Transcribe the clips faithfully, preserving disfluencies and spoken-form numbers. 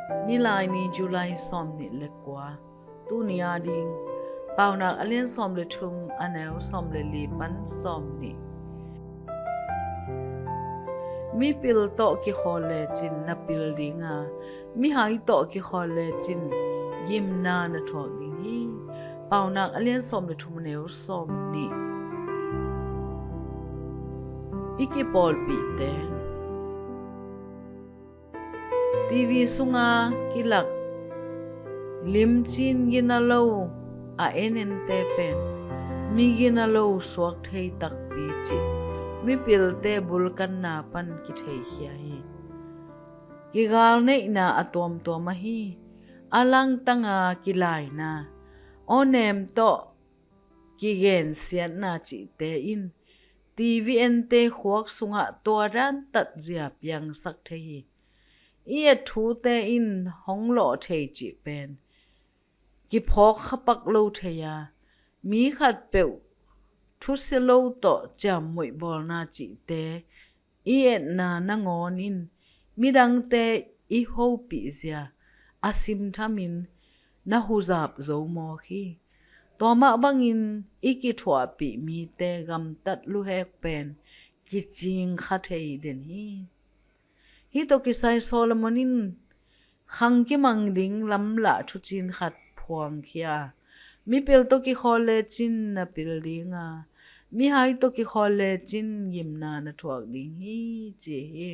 Nilaini, July sawmnih le kua. Tuni a ding Paunak a lian sawm le thum, a neu sawm le li pan sawmnih. Mipil tawh kikhawl lecin na pil dinga, mihai tawh kikhawl lecin gimna na thuak ding hi. Paunak a lian sawm le thum, a neu sawmnih. I kipawlpihte. TV sunga kilak limcin gina lo a en ente pen mi gina lo suak thei takpi cih mipilte bulkanna pan kitheihia hi. Kigalneihna a tuamtuam ahi a langtanga kilaina, awnem tawh kigensiatna cihte in TV ente khuak sungah tua dan tatzia piangsak thei hi. I et thute in hong lawh thei cih pen kiphawk khapak lo thei a, mi khatpeuh thusia lo tawh ciammuih bawlna cihte i etna nangawn in midangte i hopihzia a simthamin na huzap zo mawk hi. Tua mah bangin i kithuahpih mite gamtat luhek pen kicing kha thei den hi. Hih tawh kisai Solomon in khang kimang ding lamlah thucin khat phuangkhia a, mipil tawh kikhawl lecin na pil dinga, mihai tawh kikhawl lecin gimna na thuak ding hi, ci hi.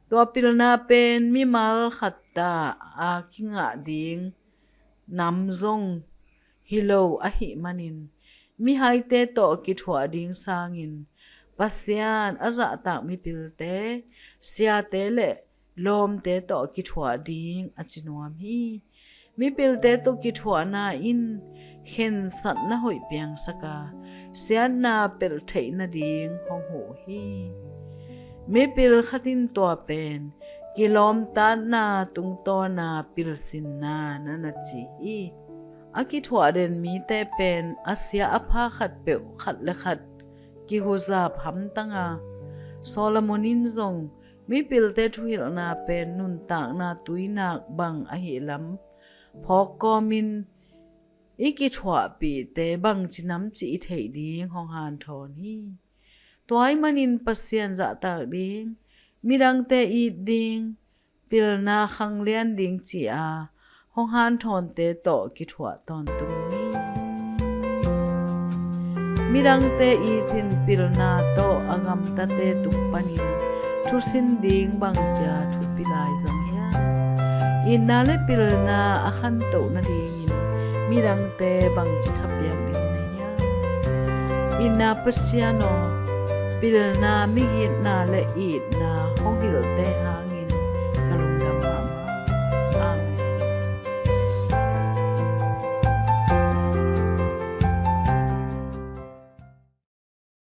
Tua pilna pen mimal khatta a kingah ding nam zong hi lo ahih manin, mihaite tawh kithuah ding sangin Pasian a zahtak mipilte, siate le lawmte tawh kithuah ding a ci nuam hi. Mipilte tawh kithuahna in khensatna hoih piangsak a, siatna pelh theih nading hong huh hi. Mipil khat in tua pen kilawmtatna tungtawna pilsinna na na ci hi. A kithuah den mite pen a sia a pha khatpeuh khat le khat kihuzap hamtang a, Solomon in zong mipilte thuhilhna pen nuntakna tuinak bang ahih lam phawk kawmin i kithuahpihte bangci nam cih i theih ding hong hanthawn hi. Tua ahih manin Pasian zahtak ding, midangte it ding, pilna khanglian ding ci-a hong hanthawnte tawh kithuah tawntung ni. Midangte itin pilna tawh a gamtate tung panin thusin ding bangcia thupi lai zong hiam? Itna le pilna a khantoh nadingin midangte bangci thapiak ding na hiam? Itna Pasian aw, pilna, migitna le itna hong hilhte hangin